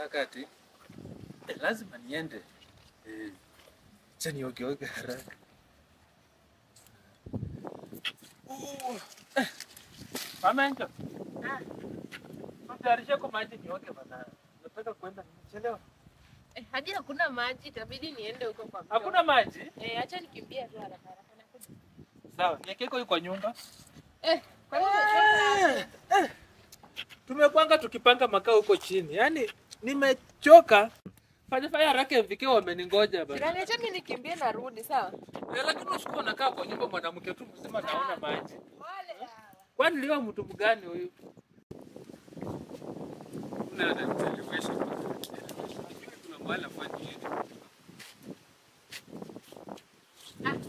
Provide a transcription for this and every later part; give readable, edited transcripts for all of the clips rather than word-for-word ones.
Nataka ati lazima niende. Acha niogeoge haraka. Mama Angel. Tayarisha kwa maji nioge bana. Nataka kwenda, nimechelewa. Hadi hakuna maji, itabidi niende huko kwa mto. Hakuna maji? Acha nikimbie tu haraka haraka. Sawa, niweke iko kwa nyumba. Kwa nini Tumepanga tukipanga makao huko chini. Yaani nimechoka. Fanya fanya haraka mfike, wameningoja bana. Jirani, acha mimi nikimbie narudi, sawa? Lakini usiku unakaa kwa nyumba mwanamke tu mzima naona maji. Wale. Kwani leo mtu mgani huyu? Kuna anachelewesha. Kuna mahali afanye nini?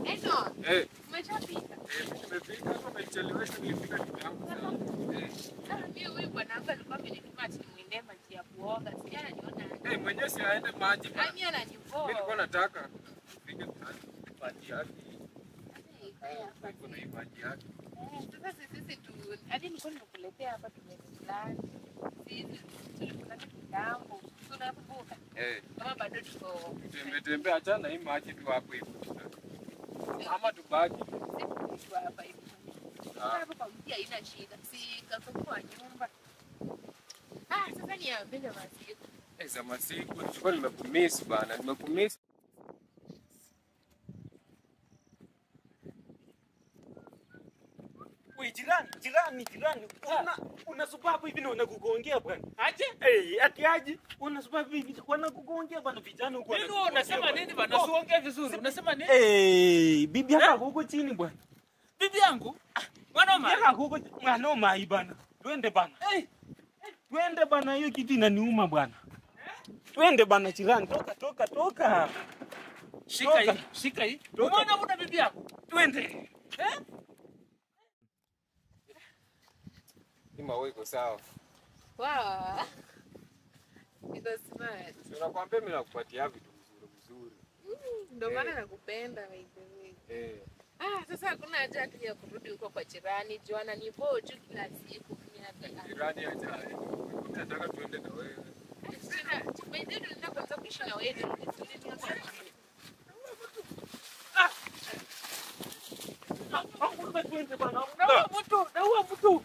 Eno. Umeshafika? Nimefika, kama umechelewesha nilifika kitambo sana. Mimi huyu bwana wangu alikuwa amenituma ati nimuendee maji ya kuoga. Sija ananiona. Mwenyewe si aende maji bana. Mimi ananivoa. Mimi nilikuwa nataka tufike maji yake. Kuna hii maji yake. Sasa sisi tu hadi nilikuwa nimekuletea hapa tumefulani. Sisi tulikutana kitambo. Tunakumbuka. Kama bado tuko tembea tembea, achana hii maji tu hapo hivi. Ama tubaki sisi hapa hivi. Hapa kwa mti haina shida. Si kwa nyumba. Sasa niambie masiku. Za masiku tulikuwa nimekumiss bana, nimekumiss. Wewe jirani, jirani, jirani. Una sababu hivi na unakugongea bwana. Aje? Ati aje? Una sababu hivi wanakugongea bwana vijana huko. Nini unasema nini bwana? Usiongee vizuri. Unasema nini? Bibi yako huko chini bwana. Bibi yangu? Mwana mai. Yako huko mwana mai bana. Twende bana. Twende bana, hiyo kitu inaniuma bwana. Twende bana jirani, toka toka toka. Shika hii, shika hii. Umeona mbona bibi yako? Twende. Ni mawe iko sawa. Wow. Iko smart. Unakwambia mimi nakupatia vitu vizuri vizuri. Ndio maana nakupenda by the way. Sasa hakuna haja ya kurudi huko kwa jirani. Joana ni boju kila siku mimi hata. Jirani acha. Mimi nataka tuende na wewe. Sasa tuende tunaenda kuishi na wewe. Twende bana. Naua mtu, naua mtu.